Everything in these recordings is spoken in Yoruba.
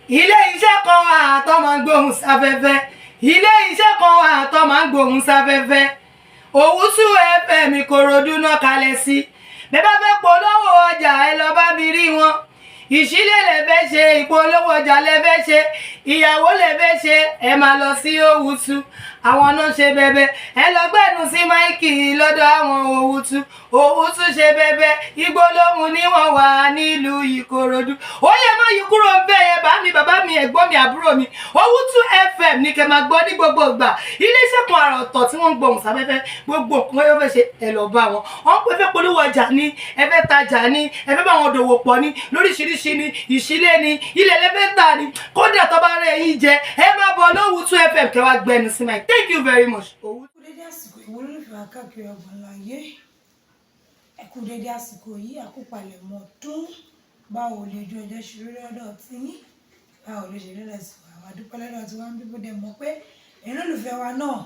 Ilé iṣẹ́ kan wà tó máa ń gbóhùn sáfẹ́fẹ́. Ilé iṣẹ́ kan wà tó máa ń gbóhùn sáfẹ́fẹ́. Òwúsù FM Ìkòròdú náà kalẹ̀ sí. Bẹ́ẹ̀ bá fẹ́ polówó ọjà, ẹ lọ bá mi rí wọn. Ìṣílẹ̀ lẹ fẹ́ ṣe, ìpolówó ọjà lẹ fẹ́ ṣe, ìyàwó lẹ fẹ́ ṣe, ẹ máa lọ sí Òwúsù. Àwọn náà ṣe bẹbẹ. Ẹ lọ gbẹnu sí mic lọ́dọ̀ àwọn Òwúsù. Òwúsù ṣe bẹbẹ. Igbó lóhùn ní wọ́n wà nílùú Ìkòròdú. Ó yẹ má yí kúrò ń bẹ́ẹ̀ yẹn. Bá mi, bàbá mi, ẹ̀gbọ́n mi, àbúrò mi, Òwúsù FM ní kẹ́ máa gbọ́ ní gbogbo ìgbà. Iléeṣẹ́ kan àrà ọ̀tọ̀ tí wọ́n ń gbohùn sáfẹ́fẹ́. Gbogbo nǹkan yóò fẹ́ ṣe, ẹ lọ bá wọn. Wọ́n pẹ́ fẹ́ polówó ọjà ní, ẹ fẹ́ tajà ní, ẹ fẹ́ bá wọn dòwò pọ̀ ní lóríṣiríṣi ní, ìṣílẹ̀ ní, ilẹ̀ lẹ́fẹ́ tà ní. Kódà tó bá rẹ̀ yín jẹ, ẹ máa bọ̀ lówùtú FM kẹ́ wá gbẹnu sí mic. Thank you very much. Òwútú. Kú dédé àsìkò ìwọ olólùfẹ́ wa káàkiri ọgbọ̀n ayé. Ẹ kú dédé àsìkò yìí, àkópalẹ̀mọ́ ọdún. Báwo lè ojú ọjọ́ ṣe rí lọ́dọ̀ tí yín? Báwo ló ṣe rí lọ́dọ̀ tí wa? Àwa dúpẹ́ lọ́dọ̀ tí wọ́n ń bí bó dẹ̀ mọ̀ pé ẹ̀yin olólùfẹ́ wa náà,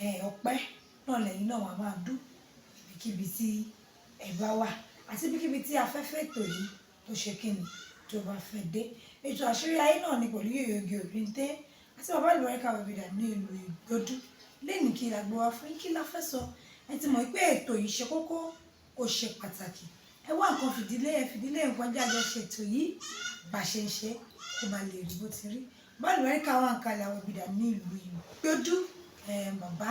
ẹ̀ ọpẹ́ náà lẹ́yìn náà wà máa dún ibikíbi tí ẹ bá wà àti ibikíbi tí afẹ́fẹ́ ètò yìí tó ṣe kíni tó bá fẹ́ dé. Ètò Àṣírí Ayé náà ni pẹ̀lú Yèyé Oge Òbínté àti bàbá Àlùbáríkà Bàbídà ní ìlú Ìgbódú. Lẹ́nu kí la gbé wá fún yín? Kí la fẹ́ sọ? Ẹ ti mọ̀ pé ètò yìí ṣe kókó, ó ṣe pàtàkì. Ẹ wá nǹkan fìdílé, ẹ fìdílé nǹkan jáde. Ṣètò yìí bá ṣe ń ṣe kó ba lè rí bó ti rí. Bàbá Àlùbáríkà wà ń kalẹ̀, àwọn Ìbìdà ní ìlú Ìgbódú. Bàbá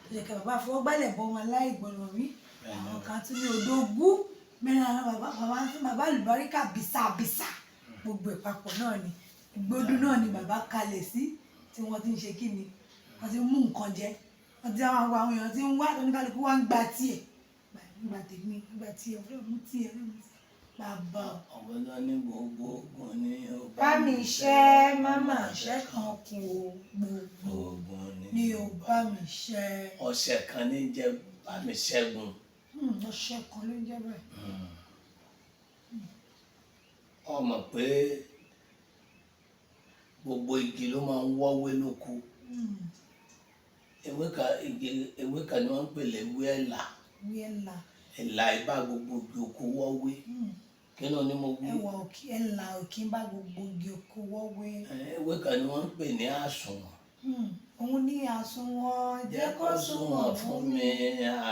tó yẹ kí bàbá fọwọ́gbálẹ̀ bọ́ wọn láì gbọ́dọ̀ rí. Àwọn kan tún ní odògú mẹ́rin. Àwọn bàbá bàbá tí bàbá Àlùbáríkà bìsàbìsà gbogbo ìpapọ̀ náà ni. Ìgbódú náà ni bàbá kalẹ̀ sí tí wọ́n ti ń ṣe kíni, wọ́n ti ń mú nǹkan jẹ, wọ́n ti àwọn èèyàn ti ń wá, oníkálukú wá ń gba tiẹ̀, gba tèmi, gba tiẹ̀, wọ́n mú tiẹ̀, bàbá o. Ọ̀gbọ́n ní gbogbo ogun ní ó bá mi ṣẹ́ máma ṣẹ́ kan kù o, gbogbo ogun ní ní ó bá mi ṣẹ́. Ọṣẹ kan ní jẹ́ bá mi ṣẹ́gun. Ọṣẹ kan ló ń jẹ́ bẹ́ẹ̀. Ọmọ pé gbogbo igi ló máa ń wọ́wé lóko. Ewé kan, igi ewé kan ni wọ́n ń pè léwé ẹ̀là. Ewé ẹ̀là. Ẹ̀là ìbá gbogbo igi oko wọ́wé. Kí ló ní mo wí? Ẹwà òkè ẹ̀là òkè ń bá gbogbo igi oko wọ́wé. Ewé kan ni wọ́n ń pè ní àsùnwọ̀n. Òun ní àsùnwọ̀n. Jẹ́ kó sunwọ̀n fún mi,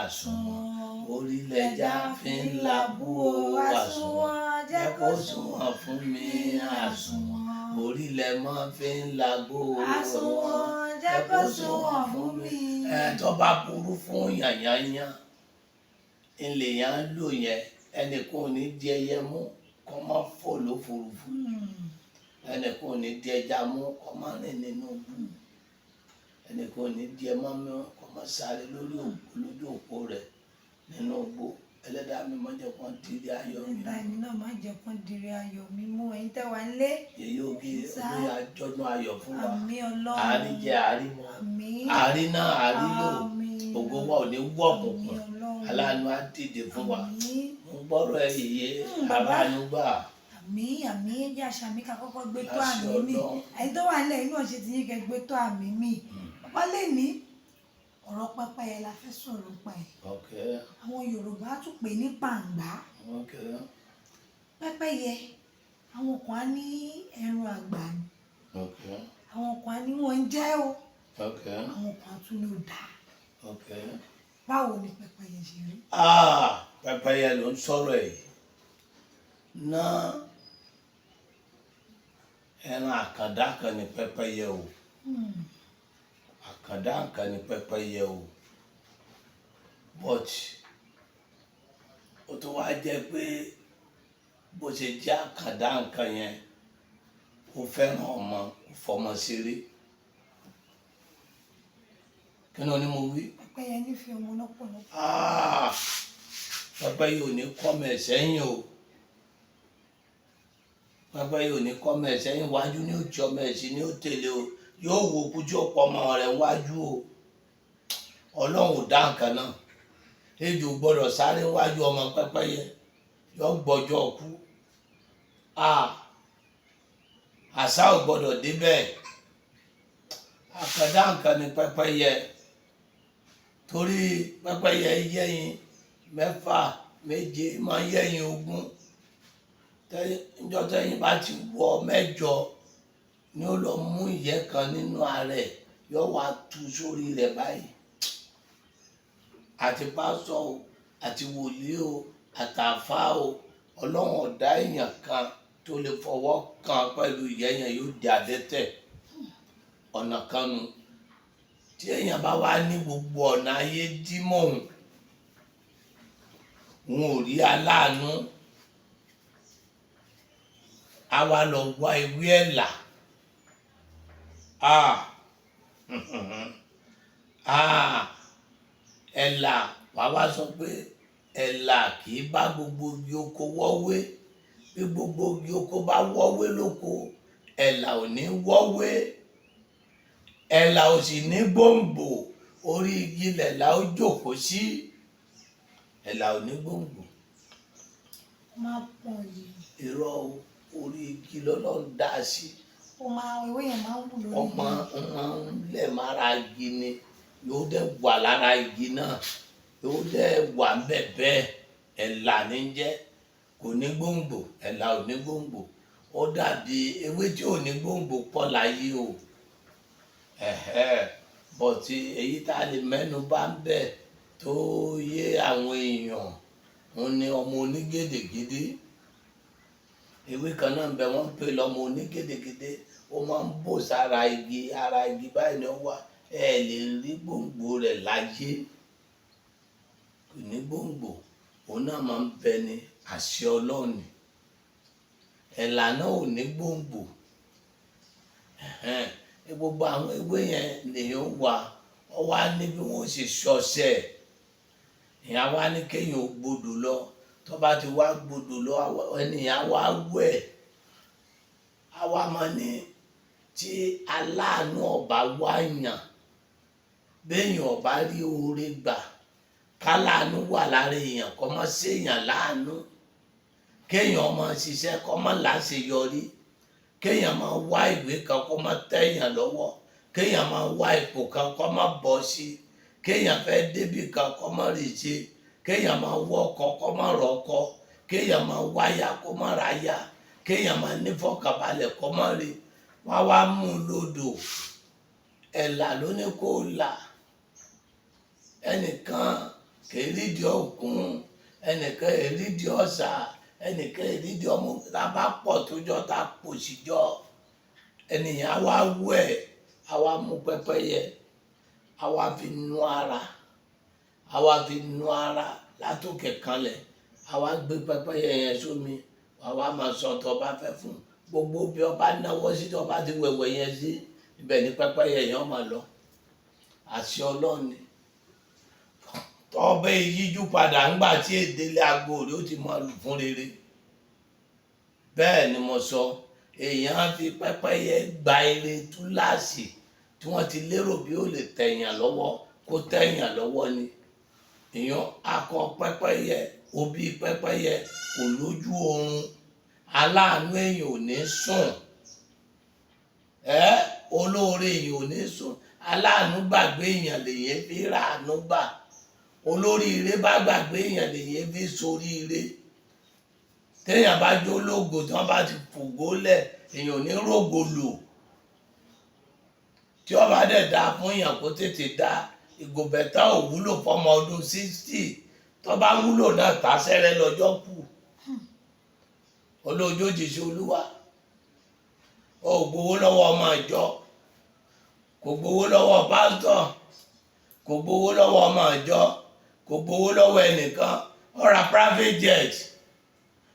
àsùnwọ̀n orílẹ̀-èdè fi ń labú o, àsùnwọ̀n. Jẹ́ kó sunwọ̀n fún mi, àsùnwọ̀n orílẹ̀ mọ́ fi ń labú o. Àsùnwọ̀n jẹ́ kó sunwọ̀n fún mi. Ẹ tó bá burú fún yànyànyàn ńlẹ̀ yẹn ń lò yẹn, ẹnìkan ò ní di ẹyẹ mú kó má fò lófurufú, ẹnìkan ò ní di ẹja mú kó má rìn nínú bú, ẹnìkan ò ní di ẹmọ mú kó má sáré lórí òpó lójú òpó rẹ̀ nínú igbó. Ẹlẹ́dàá mi, má jẹ́ kó dirí ayọ̀ mi. Ẹlẹ́dàá mi náà má jẹ́ kó dirí ayọ̀ mi mú. Ẹ̀yin tẹ́ wà nílé. Yèyé Oge, olóyè, àjọ̀dún ayọ̀ fún wa. Àmín Ọlọ́run. Àríjẹ, àrímọ, Àmín. àríná, àrílò. Àmín. Ògo wa ò ní wọ̀ kùnkùn. Àmín Ọlọ́run. Aláàánú á dìde fún wa. Àmín. Mo gbọ́rọ̀ ẹ yèyé. Bàbá. Aláàánú gbà. Àmín, àmín. Ẹ jẹ́ àṣà mi ká kọ́kọ́ gbé tó Láṣẹ àmín mi. Ọlọ́run. Ẹ̀yin tó wà nílẹ̀ inú ọ̀ṣẹ́ ti yín kẹ́ gbé tó àmín mi. Bàbá, lè ní ọ̀rọ̀ pẹ́pẹ́yẹ la fẹ́ sọ̀rọ̀ pa ẹ̀. Àwọn Yorùbá tún pè ní pàǹgbá. Pẹ́pẹ́yẹ, àwọn kan á ní ẹran àgbà ni. Àwọn kan á ní wọ́n ń jẹ́ o. Àwọn kan á tún ní ó dáa. Báwo ni pẹ́pẹ́yẹ ṣe rí? Ah, pẹ́pẹ́yẹ ló ń sọ̀rọ̀ yìí náà. Ẹran àkàndá kan ní pẹ́pẹ́yẹ o. Àkàndá kan ní pẹ́pẹ́yẹ o, but ó tún wá jẹ́ pé bó ṣe jẹ́ àkàndá nǹkan yẹn, ó fẹ́ràn ọmọ, ó fọmọ ṣeré. Kí ni ó ní mo wí? Pẹ́pẹ́yẹ nífẹ̀ẹ́ ọmọ lọ́pọ̀lọpọ̀. Ah, pẹ́pẹ́yẹ ò ní kọ́mọ ẹ̀ sẹ́yìn o. Pẹ́pẹ́yẹ ò ní kọ́mọ ẹ̀ sẹ́yìn. Wájú ní ó jọ ọmọ ẹ̀ sí ní ó tẹ̀lé o. Yóò wo kújú ọ̀pọ̀ ọmọ rẹ̀ wájú o. Ọlọ́run ò dá nǹkan náà. Ejò gbọ́dọ̀ sáré wájú ọmọ pẹ́pẹ́yẹ, yóò gbọ́jọ́ kú. Ah, àṣà ò gbọ́dọ̀ débẹ̀. Àkàndá nǹkan ni pẹ́pẹ́yẹ, torí pẹ́pẹ́yẹ yẹ́yin 6, 7, máa ń yẹ́yin 20. Níjọ́ tẹ́yin bá ti wọ 8. Ni ó lọ mú ìyẹ́ kan nínú ara ẹ̀, yóò wá tú sórí rẹ̀ báyìí. Àti pásítọ̀ o, àti wòlíì o, àtàfà o, Ọlọ́run ọ̀dá èèyàn kan tó lè fọwọ́ kan pẹ̀lú ìyẹ́ yẹn, yóò di adẹ́tẹ̀. Ọ̀nà kan nu. Tí èèyàn bá wá ní gbogbo ọ̀nà ayé dí mọ́ òun, òun ò rí aláàánú, a wá lọ wá ewé ẹ̀là. Ah, ah, ẹ̀là, wàá wá sọ pé ẹ̀là kì í bá gbogbo igi oko wọ́wé. Bí gbogbo igi oko bá wọ́wé lóko, ẹ̀là ò ní wọ́wé. Ẹ̀là ò sì ní gbòǹgbò, orí igi lẹ̀là ó jókòó sí. Ẹ̀là ò ní gbòǹgbò. Ó máa pọ̀n yìí. Irọ́ o, orí igi lọ́lọ́run dá a sí. Ó máa, ewé yẹn máa ń wù lórí Ọmọ igi. máa ń lẹ̀ mára igi ni, yóò dẹ̀ wà lára igi náà, yóò dẹ̀ wà ńbẹ̀ bẹ́ẹ̀. Ẹ̀là ní jẹ́, kò ní gbòǹgbò, ẹ̀là ò ní gbòǹgbò. Ó dàbí ewé tí ò ní gbòǹgbò pọ̀ láyé o. Ẹ̀hẹ́, but èyí tá a lè mẹ́nu bà ń bẹ̀ tó yé àwọn èèyàn, òun ni ọmọ onígèdègèdè. Ewé kan náà ń bẹ, wọ́n ń pè lọ́mọ onígèdègèdè. Ó máa ń bò sára igi, ara igi báyìí ni ó wà. Ẹ lè rí gbòǹgbò rẹ̀ láyé. Kò ní gbòǹgbò. Òun náà máa ń bẹ ní àṣẹ Ọlọ́run ni. Ẹ̀là náà ò ní gbòǹgbò. Ẹ̀hẹ́n, gbogbo àwọn ewé yẹn lèèyàn wà. Ó wá ní bí wọ́n ṣe ṣọṣẹ. Èèyàn wá ní kéèyàn ó gbodò lọ. Tó bá ti wá gbodò lọ, ènìyàn wá wẹ̀. A wá máa ní tí aláàánú ọba wá yàn, béèyàn ọba rí oore gbà, káláàánú wà lára èèyàn, kó má ṣèèyàn láàánú. Kéèyàn máa ṣiṣẹ́, kó má láṣeyọrí. Kéèyàn máa wá ìwé kan, kó má tẹ̀yàn lọ́wọ́. Kéèyàn máa wá ipò kan, kó má bọ́ sí. Kéèyàn fẹ́ débì kan, kó má rí ṣe. Kéèyàn máa wọ́kọ, kó má rọ́kọ. Kéèyàn máa wáyà, kó má ráyà. Kéèyàn máa nífọ̀kànbalẹ̀, kó má rí. Wọ́n wá mú un lódò. Ẹ̀là ló ní kó là. Ẹnìkan kì í rídìí òkun, ẹnìkan kì í rídìí ọ̀sà, ẹnìkan kì í rídìí ọmọ. Tá a bá pọ̀ tó jọ, tá a pò sí jọ, ènìyàn á wá wẹ̀, á wá mú pẹ́pẹ́yẹ, á wá fi nu ara, á wá fi nu ara látòkè kanlẹ̀, á wá gbé pẹ́pẹ́yẹ yẹn sómi, wàá wá máa sọ tó bá fẹ́ fún gbogbo bí ọba náwó sí, tó bá ti wẹ̀wẹ̀ yẹn sí, ibẹ̀ ni pẹ́pẹ́yẹ yẹn máa lọ. Àṣẹ Ọlọ́run ni. Tọ́bẹ̀ yíjú padà ńgbà tí èdèlé aago rẹ̀ ó ti máa lù fún rere. Bẹ́ẹ̀ ni mo sọ, èèyàn á fi pẹ́pẹ́yẹ gba ire túláàsì tí wọ́n ti lérò bí ó lè tẹ̀yàn lọ́wọ́, kó tẹ̀yàn lọ́wọ́ ni. Èèyàn akọ pẹ́pẹ́yẹ, òbí pẹ́pẹ́yẹ kò lójú oorun, aláàánú èèyàn ò ní sùn. Ẹ́, olóore èèyàn ò ní sùn. Aláàánú gbàgbé èèyàn lèyẹn fi ràánú gbà. Olóríire bá gbàgbé èèyàn lèyẹn fi soríire. Téèyàn bá jó lógo, tí wọ́n bá ti fògo lẹ̀, èèyàn ò ní rógo lò. Tí ó bá dẹ̀ dáa fún èèyàn, kó tètè dá. Ìgò bẹ̀tà ò wúlò fọmọ ọdún 60. Tó bá wúlò náà, tàṣẹ́rẹ́ lọ́jọ́ kù. Olójójì sí Olúwa. Ó gbowó lọ́wọ́ ọmọ ìjọ, kò gbowó lọ́wọ́ pásítọ̀, kò gbowó lọ́wọ́ ọmọ ìjọ, kò gbowó lọ́wọ́ ẹnìkan. Ó ra private jet,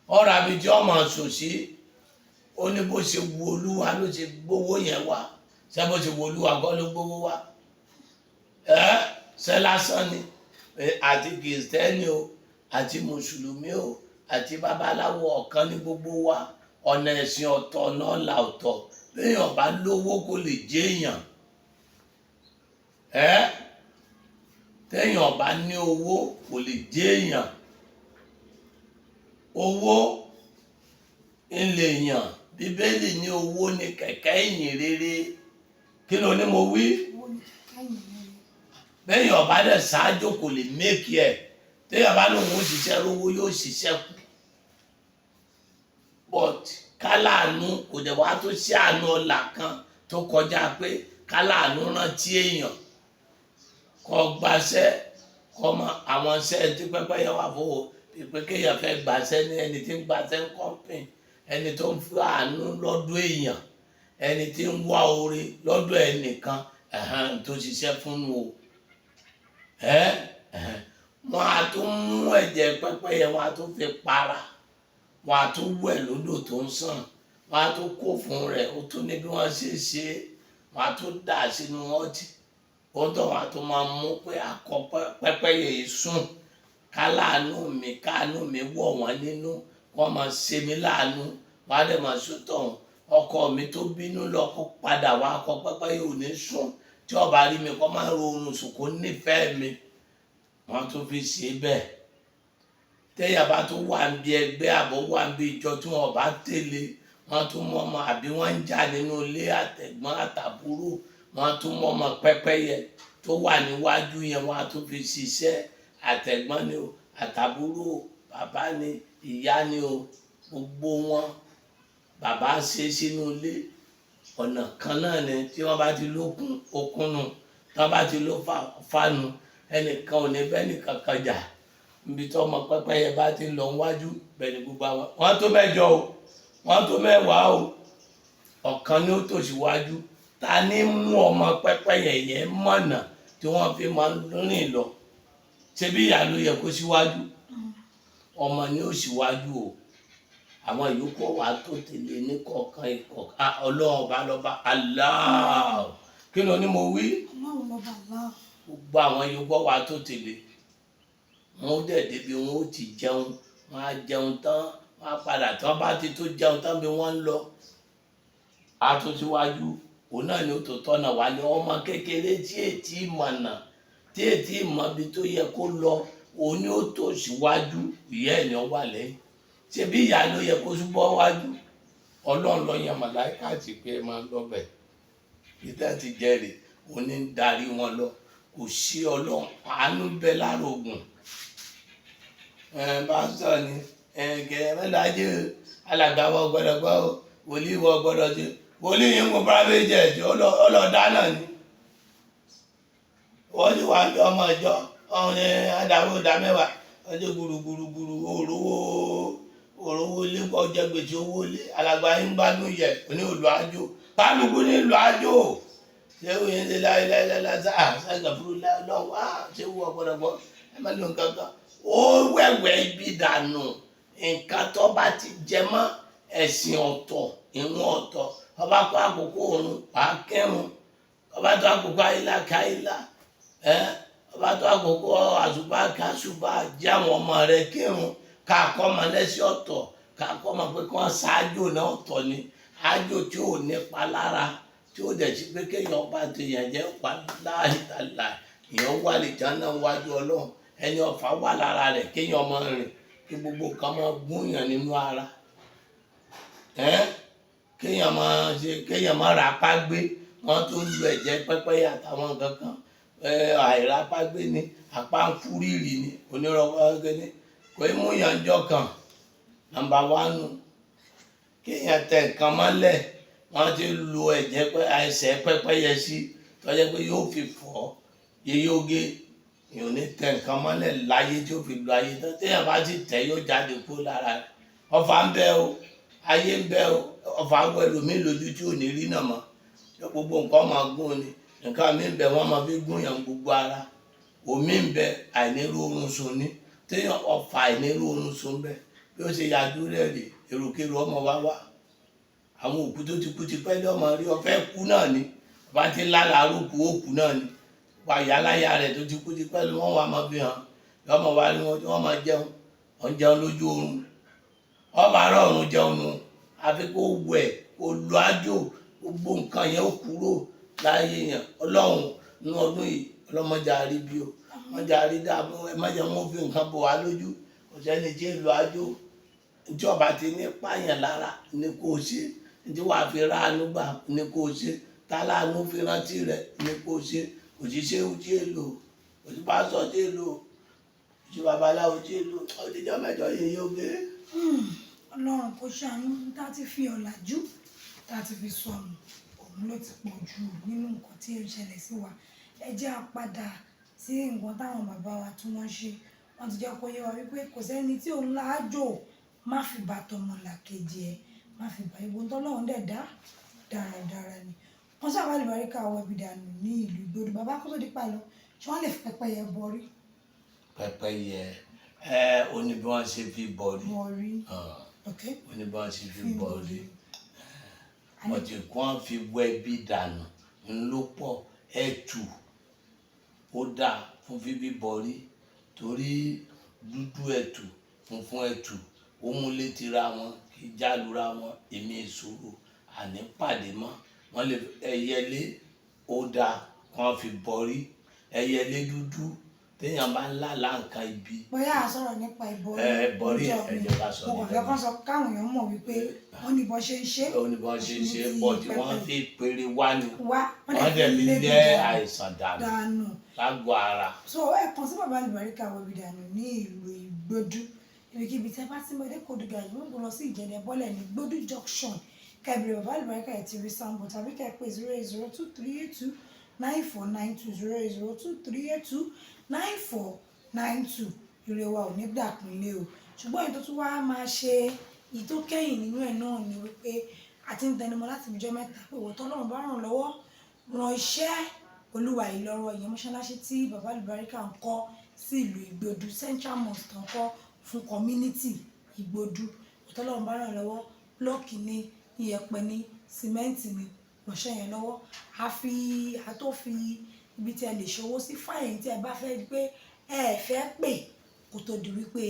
ó ra ibi tí ọmọ sùn sí. Ó ní bó ṣe wu Olúwa ló ṣe gbowó yẹn wá. Ṣé bó ṣe wu Olúwa kọ́ ló gbowó wá? Ẹ ṣe lásán ni. Àti kìrìsìtẹ́nì o, àti mùsùlùmí o, àti babaláwo, ọ̀kan ní gbogbo wa. Ọ̀nà ẹ̀sìn ọ̀tọ̀, ọ̀nà ọ̀là ọ̀tọ̀. Béèyàn bá lówó, kó lè jẹ́ èèyàn. Ẹ téèyàn bá ní owó, kò lè jẹ́ èèyàn. Owó ńlẹ̀ èèyàn. Bíbélì ní owó ní kẹ̀kẹ́ ìyìn rere. Kí ló ní mo wí? Owó ní kẹ̀kẹ́ ìyìn rere. Béèyàn bá dẹ̀ ṣáájú, kò lè make ẹ̀. Téèyàn bá lóun ó ṣiṣẹ́ rówó, yóò ṣiṣẹ́ kú. But Káláàánú kò dẹ̀ wá tó sí àánú ọ̀la kan tó kọjá pé káláàánú rántí èèyàn kọ́ gbaṣẹ́, kọ́ mọ àwọn iṣẹ́ tí pẹ́pẹ́yẹ wà fún o, pé kéèyàn fẹ́ gbaṣẹ́ ní ẹni tí ń gbaṣẹ́ ń kọ́pìn, ẹni tó ń fi àánú lọ́dọ̀ èèyàn, ẹni tí ń wá oore lọ́dọ̀ ẹnìkan ẹ̀hán tó ṣiṣẹ́ fún un o. Ẹ́ ẹ̀hán. Wọ́n á tún mú ẹ̀jẹ̀ pẹ́pẹ́yẹ, wọ́n á tún fi para, wọ́n á tún wẹ̀ lódò tó ń sàn, wọ́n á tún kó fún rẹ̀, ó tún ní bí wọ́n ṣe ṣe é, wọ́n á tún dà sínú ọtí, ó tọ̀ wọ́n á tún máa mú pé akọ pẹ́pẹ́yẹ yìí sùn, káláàánú mi, káàánú mi wọ̀ wọ́n nínú, wọ́n máa ṣe mí láàánú, wọ́n á dẹ̀ máa sótọ̀ ọ̀hún. Ọkọ mi tó bínú lọ kó padà wá, akọ pẹ́pẹ́yẹ ò ní sùn, tí ó bá rí mi kó máa ro oorun sùn, kó nífẹ̀ẹ́ mi. Wọ́n tún fi ṣe bẹ́ẹ̀. Téèyàn bá tún wà níbi ẹgbẹ́ àbọ̀ wà níbi ìjọ tí wọn bá tẹ̀lé, wọ́n tún mú ọmọ, àbí wọ́n ń jà nínú ilé àtẹ̀gbọ́n àtàbúrò, wọ́n tún mú ọmọ pẹ́pẹ́yẹ tó wà níwájú yẹn, wọ́n á tún fi ṣiṣẹ́. Àtẹ̀gbọ́n ni o, àtàbúrò, bàbá ni, ìyá ni o, gbogbo wọn bàbá ṣe sínú ilé. Ọ̀nà kan náà ni tí wọ́n bá ti lókun okun nu, tí wọ́n bá ti ló fánu, ẹnìkan ò ní bẹ́ẹ̀ nìkan kan jà. Níbi tí ọmọ pẹ́pẹ́yẹ bá ti ń lọ wájú, bẹ́ẹ̀ ni gbogbo àwọn wọ́n tó mẹ́jọ o, wọ́n tó mẹ́wàá o, ọ̀kan ni ó tò síwájú. Ta ní mú ọmọ pẹ́pẹ́yẹ yẹn mọ̀nà tí wọ́n fi máa ń rìn lọ? Ṣebí ìyá ló yẹ kó síwájú, ọmọ ni ó síwájú o, àwọn ìyókù wà tó tẹ̀lé ní kọ̀ọ̀kan ìkọ̀ọ̀kan. Ọlọ́run ọba lọ́ba Allah, kí ló ní mo wí? Ọlọ́run lọ́ba Allah. Gbogbo àwọn yòókù wà tó tẹ̀lé wọn, ó dẹ̀ débi wọn ó ti jẹun, wọn á jẹun tán, wọn á padà. Tí wọn bá ti tó jẹun tán bí wọ́n ń lọ, á tún síwájú, òun náà ni ó tó tọ́nà wálé. Ọmọ kékeré tí ètí mọ̀nà, tí ètí mọ̀bi tó yẹ kó lọ, òun ni ó tó síwájú, ìyá ẹ̀ ni ó wà lẹ́yìn. Ṣebí ìyá ló yẹ kó súbọ́ wájú? Ọlọ́run ló yan màláìka àti pé ẹ máa lọ bẹ̀ peter ti jẹ́rìí, òun ní ń darí wọn lọ. Kò sí ọlọ́run, àánú bẹ lára ògùn. Pásítọ̀ ni kẹ mẹ́lájú, alàgbà wọ gbọ́dọ̀ gbọ́ o, wòlíì wọ gbọ́dọ̀ ṣe, wòlíì yìí ń gun private jet, ọlọ́ọ̀dá náà ni wọ́n sì wá ń bí ọmọ ìjọ ọ̀hún ní adáwó ìdá mẹ́wàá ọjọ́ gbùrùgbùrùgbùrù, òrówó òrówó ilé ọjọ́ gbèsè owó ilé. Alàgbà yín ń gbádùn yẹ oní òlù àjò, kálukú ní ìlú àjò. Ṣé ó yẹn ṣe láéláéláé sáà ṣàgbàfúrú lọ́wọ́ á ṣé wú ọ̀pọ̀lọpọ̀ ẹ má lo nǹkan kan, ó wẹ̀wẹ̀ ibi dànù. Nǹkan tó bá ti jẹ mọ́ ẹ̀sìn ọ̀tọ̀, ìrun ọ̀tọ̀, ọba kó àkókò òrun wàá kírun, ọba tó àkókò àyílá káyílá, ẹ ọba tó àkókò àṣùbà káṣùbà, jẹ́ àwọn ọmọ rẹ kírun, ká kọ́ ọmọ lẹ́sìn ọ̀tọ̀, ká kọ́ ọmọ pé kí wọ́n ṣáájú náà ọ̀tọ̀ ni ájò tí ò nípa lára, tí ó dẹ̀ sí pé kéèyàn bá ti yàn jẹ́ wà láìtàlà, èèyàn wà lè jáná wájú ọlọ́run. Ẹni ọ̀fà wà lára rẹ̀, kéèyàn máa rìn kí gbogbo nǹkan máa gúnyàn nínú ara, ẹ́ kéèyàn máa ṣe, kéèyàn máa rapá gbé, wọ́n tó lu ẹ̀jẹ̀ pẹ́pẹ́yẹ àtàwọn nǹkan kan, àìrápá gbé ni apá ń kú rírì ni onírọ̀wọ́ ni kò í mú yàn jọ kan. Nàmbà wánú, kéèyàn tẹ nǹkan mọ́lẹ̀, wọ́n ti lu ẹ̀jẹ̀ ẹsẹ̀ pẹ́pẹ́yẹ sí tọ́jú pé yóò fi fọ́ yeye oge. Èèyàn ò ní tẹ nǹkan mọ́lẹ̀ láyé tí ó fi lu ayé tán. Téèyàn bá ti tẹ̀ yóò jáde kó lára rẹ̀. Ọfà ń bẹ o, ayé ń bẹ o. Ọfà wọ ẹlòmíì lójú tí ò ní rí náà mọ́, gbogbo nǹkan máa gún ni. Nǹkan mi ń bẹ wọ́n máa fi gún yàn gbogbo ara. Omi ń bẹ àìnírú oorun sùn ni, téèyàn ọfà àìnírú oorun sùn bẹ, bí ó ṣe yájú rẹ̀ rè, èròkèrò ọmọ wá wá, àwọn òkú tó ti kú ti pẹ́ lé ọmọ rí, ọfẹ́ kú náà ni, ọba ti lálàárò kú, ó kú náà ni. Wà yálàyà rẹ̀ tó ti kú ti pẹ́ lé wọ́n wà máa fi hàn lọ́mọ wa ni wọ́n tí wọ́n máa jẹun, wọ́n jẹun lójú oorun, ọba ará ọ̀run jẹun nu, àfi kó wẹ̀ kó lu ájò, gbogbo nǹkan yẹn ó kúrò láyé yẹn. Ọlọ́run nínú ọdún yìí, ọlọ́mọdé àrí bí o, mọ̀jà àrí dààmú, ẹ má jẹ́ wọn fi nǹkan bò wá lójú. Kò sẹ́ni tí ń lu ájò tí ọba ti ní pààyàn lára ni kò ṣe, tí wàá fi ráàánú gbà ni kò ṣe, táláàánú fi rántí rẹ ni kò ṣe. Òṣìṣẹ́ tí è lò, òṣìṣẹ́ pásítọ̀ tí è lò, òṣìṣẹ́ babaláwo tí è lò, òṣìṣẹ́ mẹ́jọ yìí yóò gé. Ọlọ́run kò ṣàánú. Tá a ti fi ọ̀làjú, tá a ti fi sọnù, òun ló ti pọ̀ jù nínú nǹkan tí ó ń ṣẹlẹ̀ sí wa. Ẹ jẹ́ á padà sí nǹkan táwọn bàbá wa tí wọ́n ṣe. Wọ́n ti jẹ́ kó yé wa wípé kò sẹ́ni tí òun láájò má fi bá tọmọlàkejì ẹ, má fi bá ìwọ tọ́lọ́run dẹ̀ dá dáradára ni. Wọ́n sábà lè bàríkà wọ ibi dànù ní ìlú Ìgbòdo. Bàbá, kó tó di pa lọ, ṣé wọ́n lè fi pẹ́pẹ́yẹ bọrí? Pẹ́pẹ́yẹ ẹ, ó ní bí wọ́n ṣe fi bọrí. Bọrí. Ah, Ok. ó ní bí wọ́n ṣe fi bọrí. Ọtí kan fi wẹ bí dànù ńlọpọ̀ ẹ̀tù, ó dáa fún fífi bọrí torí dúdú ẹ̀tù, funfun ẹ̀tù, ó mú létí ra wọn, kì í jálura wọn. Èmi ìṣòro àní pàdé mọ́ wọ́n lè ẹyẹlé, ó dáa kàn fi bọrí ẹyẹlé dúdú téèyàn bá ń lálàá nǹkan ibi. Bóyá a sọ̀rọ̀ nípa ìbọrí Ẹ, ìbọrí, lọ́jọ́ ẹ mi. jẹ́ ká sọ Mo kàn nípa fẹ́ kán sọ káwọn èèyàn mọ̀ wípé wọ́n ní bọ́ ṣe ń ṣe. Ó ní bọ́n ṣe ń ṣe Ní ti pọ̀ tí wọ́n pẹpẹ. fi péré wá ni. Wá. Wọ́n dẹ̀ fi lé lé gbogbo àìsàn dànù dànù lágọ̀ọ́ ara. So ẹ kàn sí bàbá Àlùbáríkà Wẹ̀bìdànù ní ìlú Ìgbódú. Ibikíbi tí ẹ bá ti mọ dé Kòdùgà yìí, wọ́n gbọ́ lọ sí Ìjẹ̀dẹ̀, bọ́lẹ̀ ní Gbódú Junction, kẹ́bìrì bàbá Àlùbáríkà ẹ̀ ti rí sanbọ̀, tàbí kẹ́ pé 08023829492, 08023829492. Ire wa ò ní dàpínlẹ̀ o. Ṣùgbọ́n èyí tó tún wá máa ṣe èyí tó kẹ́yìn nínú ẹ̀ náà ni wípé a ti ń tẹnumọ́ láti ìjọ 3 pé ìwọ tọ́lọ́run bá ràn lọ́wọ́, ran iṣẹ́ Olúwa yìí lọ́wọ́, ìyẹn mọ́ṣáláṣí tí bàbá Àlùbáríkà ń kọ́ sí ìlú Ìgbòdú, Central Mosque tó ń kọ́ fún community Ìgbòdú. Ìwọ tọ́lọ́run bá ràn lọ́wọ́, block ní, iyẹ̀pẹ̀ ní, sìmẹ́ǹtì ní, ránṣẹ́ yẹn lọ́wọ́. A fi a tó fi ibi tí ẹ lè ṣòwò sí fáyìn tí ẹ bá fẹ́ pé ẹ fẹ́ pè kó tó di wípé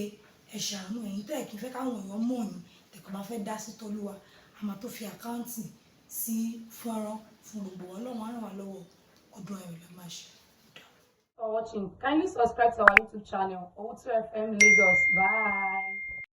ẹ ṣàánú. Ẹ̀yin tẹ́ ẹ kì í fẹ́ káwọn èèyàn mọ̀ yín, tẹ̀kọ̀ máa fẹ́ dá sí tolúwa, a máa tó fi account sí fọ́nrán fún gbogbo wa. Ọlọ́run á ràn wá lọ́wọ́. Ọdún ayọ̀ la máa ṣe. For watching. Kindly subscribe to our YouTube channel, Owutu FM Lagos. Bye.